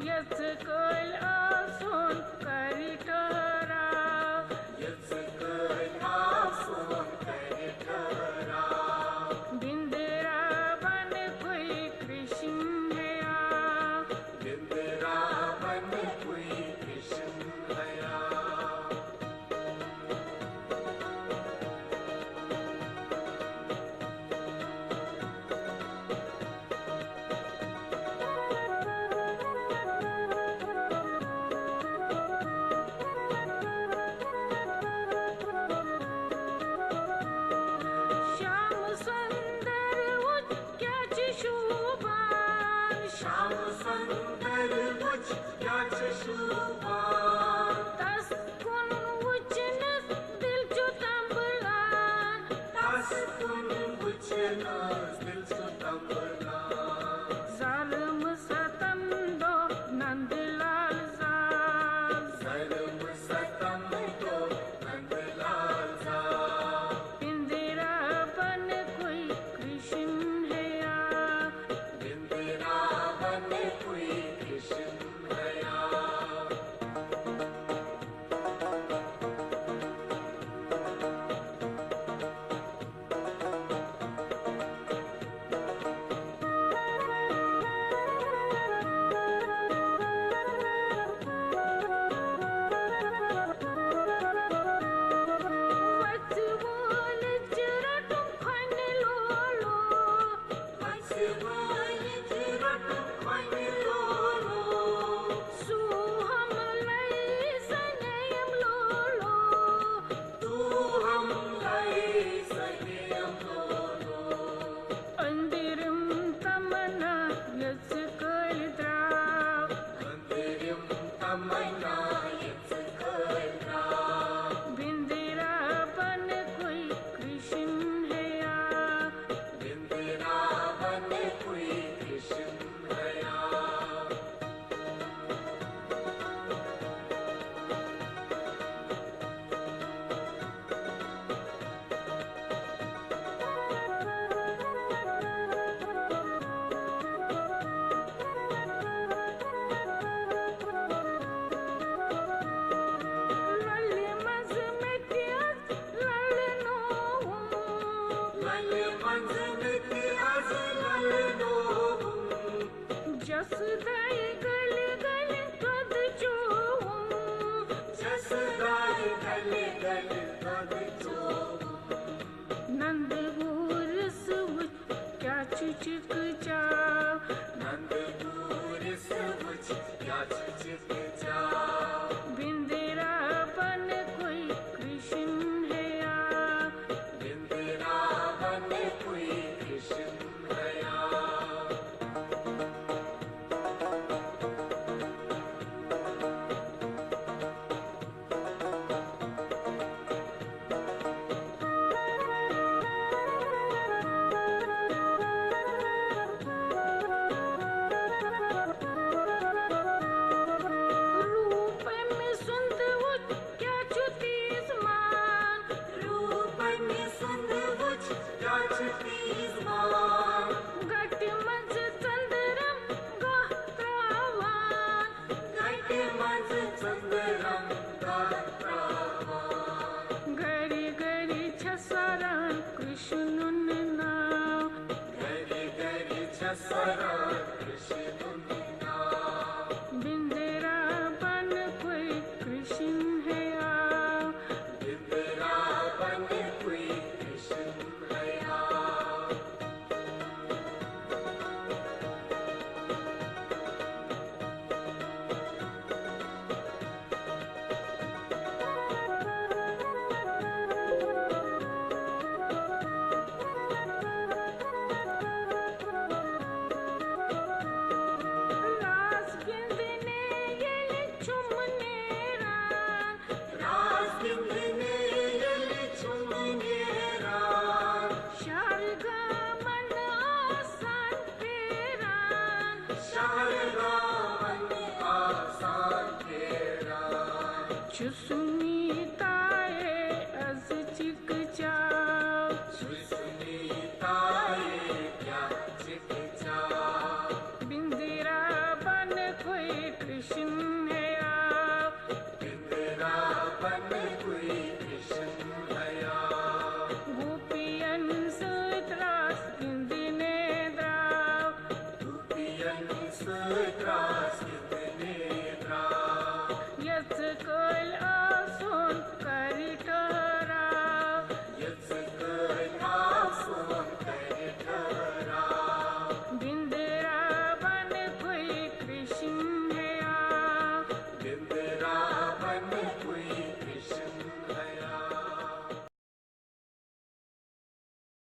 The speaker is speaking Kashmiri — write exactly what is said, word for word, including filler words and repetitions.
یژھ کٲلۍ آسُن کر ٹھہراو۔ یژھ کٲلۍ آسُن کر ٹھہراو۔ بِنٛدرا بنکُے کرشن ہیا۔ بِنٛدرا بنکُے کرشن ہیا۔ شام سُنٛدر وُچھ کیٛاہ چھِ شوٗبان۔ شام سُنٛدر وُچھ کیٛاہ چھِ شوٗبان۔ تس کُن وُچھنس دل چھُ تنبلان۔ تس کُن وُچھنس دل چھُ تنبلان۔ ظالم ستم دو نند لال زال۔ ظالم ستم دو نند لال زال۔ بِنٛدرا بنکُے کرشن ہیا۔ بِنٛدرا بنکُے کرشن ہیا۔ وژھِ وٲلِج رٹُن کھۄنہِ لولو۔ وژھِ وٲلِج رٹُن کھۄنہِ لولو۔ سوہم لے سنیم لولو۔ سوہم لے سنیم لولو۔ أنٛدرِم تمنا یژھ کٲلۍ درٛاو۔ أنٛدرِم تمنا یژھ کٲلۍ درٛاو۔ بِنٛدرا بنکُے کرشن ہیا۔ بِنٛدرا بنکُے کرشن ہیا۔ للہِ منٛز مےٚ تہِ آز للہٕ نووُم۔ للہِ منٛز مےٚ تہِ آز للہٕ نووُم۔ جسداے گلہِ گلہِ دۄد چووُم۔ جسداے گلہِ گلہِ دۄد چووُم۔ نند گورِس وُچھ کیٛاہ چھُ چِکہٕ چاو۔ نند گورِس وُچھ کیٛاہ چھُ چِکہٕ چاو۔ بِنٛدرا بنکُے کرشن ہیا۔ بِنٛدرا بنکُے کرشن ہیا۔ روٗپ أمۍ سُنٛد وُچھ کیٛاہ چھُ تیٖز مان۔ روٗپ أمۍ سُنٛد وُچھ کیٛاہ چھُ تیٖز مان۔ گٹہِ منٛز ژٔنٛدرم گاہ ترٛاوان۔ گٹہِ منٛز ژٔنٛدرم گاہ ترٛاوان۔ گرِ گرِ چھےٚ سران کرشنُن ناو۔ گرِ گرِ چھےٚ سران کرشنُن ناو۔ بِنٛدرا بنکُے کرشن ہیا۔ بِنٛدرا بنکُے کرشن ہیا۔ راز گِنٛدنہِ ییٚلہِ چھُم نیران۔ راز گِنٛدنہِ ییٚلہِ چھُم نیران۔ شہر گامن آسان پھیران۔ شہر گامن آسان پھیران۔ چھُس نیتایے از چِکہٕ چاو۔ چھُس نیتایے کیٛاہ چِکہٕ چاو۔ Free.